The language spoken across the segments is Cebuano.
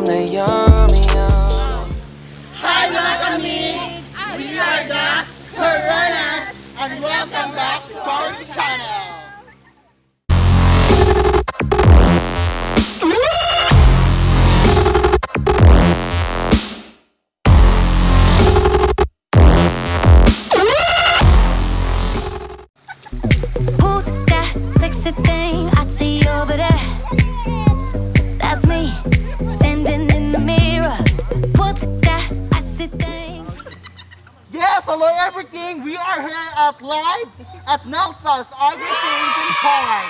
yum, that yummy, yummy. Hi mga kami! We are the Coronas and welcome back to our channel! Who's that sexy thing I see over there? That's me, standing in the mirror. What's that icy thing? Yes, hello everything! We are here at live at Nelson's Agri-Tourism Park.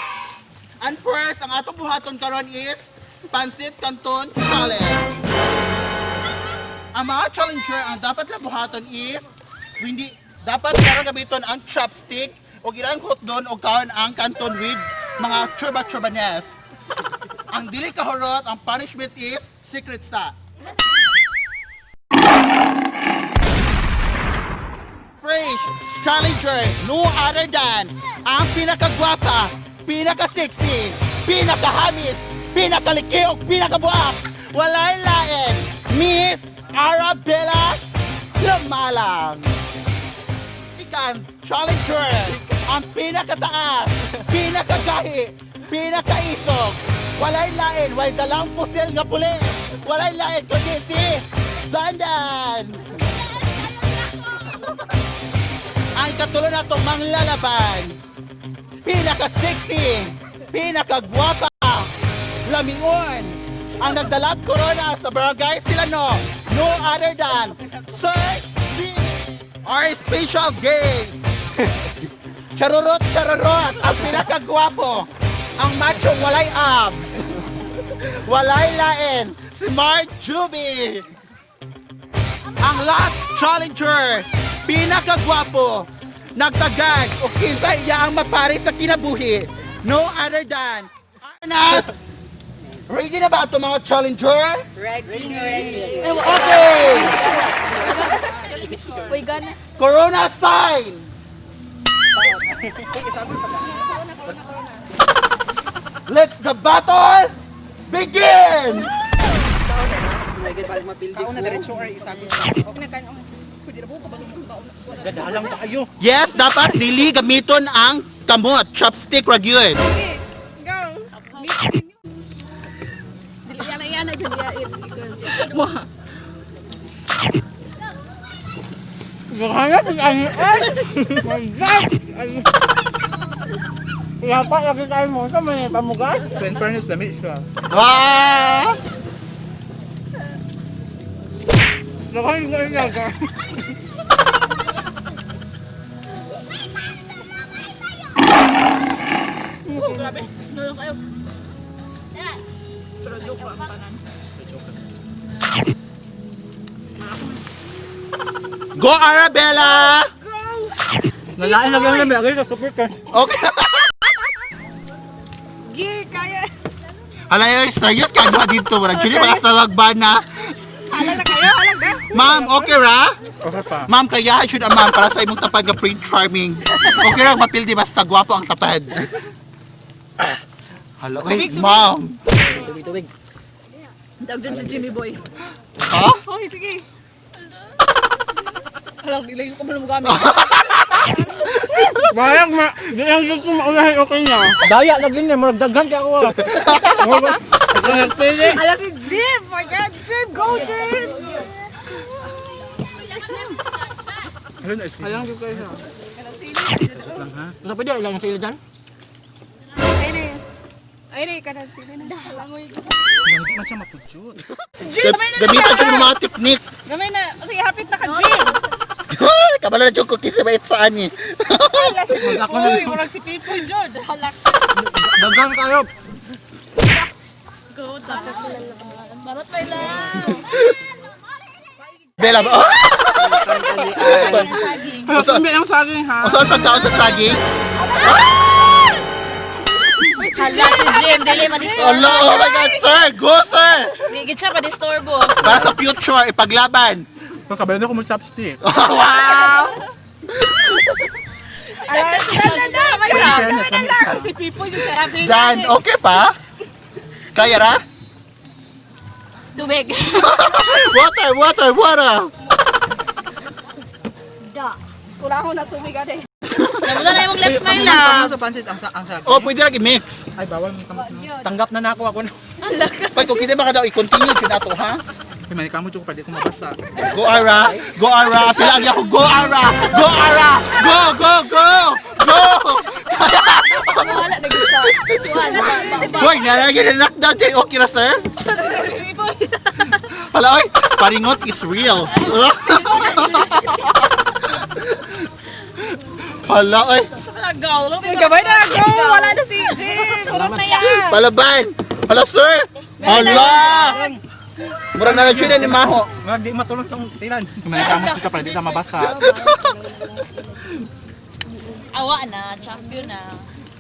And first, ang atong buhaton karon is Pansit Canton Challenge. Ang mga challenger ang dapat lang buhaton is hindi dapat karon gamiton ang chopstick o ilang hotdog o kaon ang canton with mga chuba-chubanes. Ang dili kahurot, ang punishment is secret sa. Fresh challenger, no other than ang pinakagwapa, pinaka-sexy, pinakahamis, pinakaliki o pinakabuak. Walay lain, Miss Arabella Lumalang. Ikan challenger, ang pinakataas, pinakagahi, pinakaisog. Walay lain, way dalang pusil nga puli. Walay lain kundi si Dandan. Ang ikatulo na itong manglalaban. Pinaka-sexy, pinaka-gwapa, lamingon, ang nagdalag corona sa Barangay Silano, no other than Sir G. Our special guest. Charurot, charurot, ang pinakagwapo, ang macho walay abs, walay lain, si Mark Juby. Ang last challenger, pinakagwapo, nagtagag o kinsa iya ang mapare sa kinabuhi. No other than Arnas. Ready na ba ito mga challenger? Ready, ready. Okay! Uy, gana. Corona sign! Let's the battle begin! Kauna diretso or isagol. Okay na kayo. Gadalang tayo. Yes, dapat dili gamiton ang kamot, chopstick ra gyud. Go. Dili yana yana jud yain. Mo. Baka pag ano ay! My God! Ano? Kaya pa, lagi tayo mo sa may pamugas. In fairness, lamit siya. Wow! Baka yung ilaga. Grabe. Nulong kayo. Pero joke ang tanan. Go Arabella! Nalain lagi ang lamig. Agay ka, super ka. Okay. Gi, kaya. Alay, serious ka ba dito? Wala jud mga salagba na. Hala na kayo, hala na. Ma'am, okay ra? Okay pa. Ma'am, kaya should ang ma'am para sa imong tapad nga print charming. Okay ra mapildi basta gwapo ang tapad. Hello, ay, ma'am. Tubig, tubig. Dagdag si Jimmy Boy. Ha? Hoy, sige. Halang, dili ko man mo gamit. Bayag ma... Di lang ko maulahin okay na. Daya lagi niya. Murag daghan kaya ako. Murag... Ikaw nagpili. Hala si Jim! My God, Jim! Go, Jim! Alang ko kayo. Ano pa dyan? Ilang sila dyan? Ay, ay, kanan sila na. Hindi man siya mapudjud. Jim, gamay na. Gamitan jud mga teknik. Gamay na. Sige, hapit na ka, Jim. Kabalo na jud ko kinsa ba saan ni. Uy, murag si Pipoy Jod. Halak. Daghan kayo. Go, tapos sila lang. Barot may lang. Bella ba? Oh! Pero ang saging ha. Saan pagkaon sa saging? Hala si Jim, dili madisturbo. Ala, oh my God, sir! Go, sir! Gigit siya madisturbo. Para sa future, ipaglaban. Pagkabalo na ko mo chopstick. Wow! Si Pipoy yung sarap. Dan, okay pa? Kaya ra? Tubig. Water, water, water. Wala ko na tubig ate. Wala na yung left smile Ang lang. sa pansit, ang sa. Oh, pwede lang i-mix. Ay, bawal mo kamot no. Tanggap na nako ako na. Pag kung kita baka daw i-continue jud ato, ha? Ay, may kamot ko pa di ko mabasa. Go Ara! Go Ara! Pila ang ako! Go Ara! Go Ara! Go! Go! Go! Go! Wala na gyud sa kuan sa ba. Hoy, nalagay na knockdown diri. Okay ra, sir? Hala, oy! Paringot is real. Hala, oy! Gabay na go. Wala na si Jim. Kurot na yan. Palaban! Hala, sir! Hala! Murag na na ni Maho. Murag di matulog tong tilan. May kamot ko pa di ta mabasa. Awa na, champion na.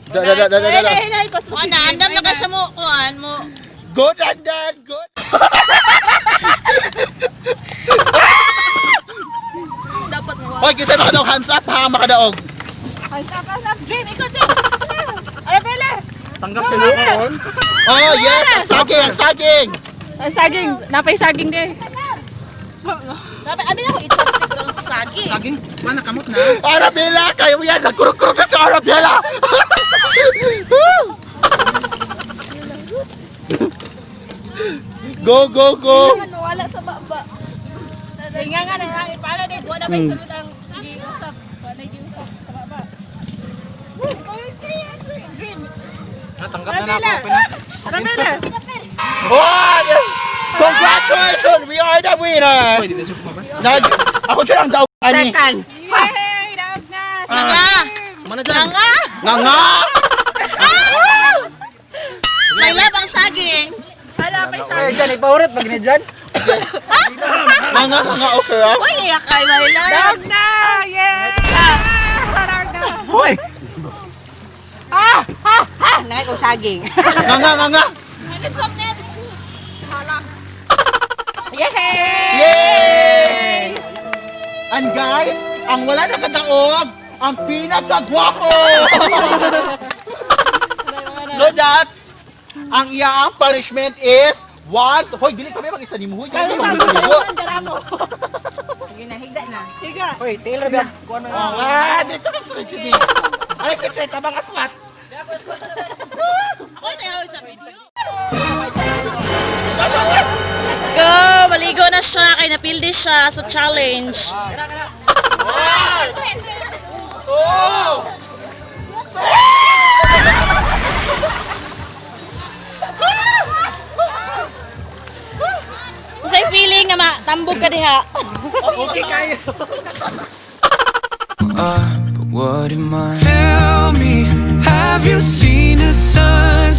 Da, da, da, da, da, da. Wala na, andam na ka siya mo kuan mo. Go, Dandan! Go! Dapat mo. Hoy, kita makadaog. Hands up, ha? Makadaog. Hands up, hands up. Jim, ikaw Jim. Arabella. Tanggap ka na ako. Oh, yes! Ang saging! Ang saging! Ang saging, napay saging din. Dapat abi ako i-chopstick lang sa saging. Saging, wala kamot na. Arabella! Kaya mo yan! Nagkurog-kurog na si Arabella! Go, go, go! Ano, wala sa baba. Nga nga na nga para din wala may sulod ang giusap. Wala giusap sa baba. Dream. Tanggap na nako okay na. Arabella. Oh, congratulations! We are the winner! Pwede na siya kumabasa. Nag ako dyan ang daw ani. Second. Yay! Daog na. Nga. Mana dyan? Nga. Nga nga! May love ang saging. Hala, may Ay, dyan ipaurit pag ni dyan. Nga nga nga okay ah. Uy, yakay, may love. Daog na! Yay! Daog na. Hoy. Ah! Ha! Ha! Nakay ko saging. Nga nga nga nga! Yay! Yay! And guys, ang wala nakadaog, ang pinakagwapo! So that, ang iyaang punishment is one. Hoy, dili kami mag-isa ni Muhoy. Dili kami mag-isa. Sige na, higda na. Hoy, Taylor ba? Kuan mo. Ah, dito na sa ni. Ay, sekret tabang aswat. Ako na sa video. Go! Maligo na siya kay napildi siya sa challenge. One, two, Unsay feeling nga matambog ka diha? Okay kayo. But what am I? Tell me, have you seen the sun?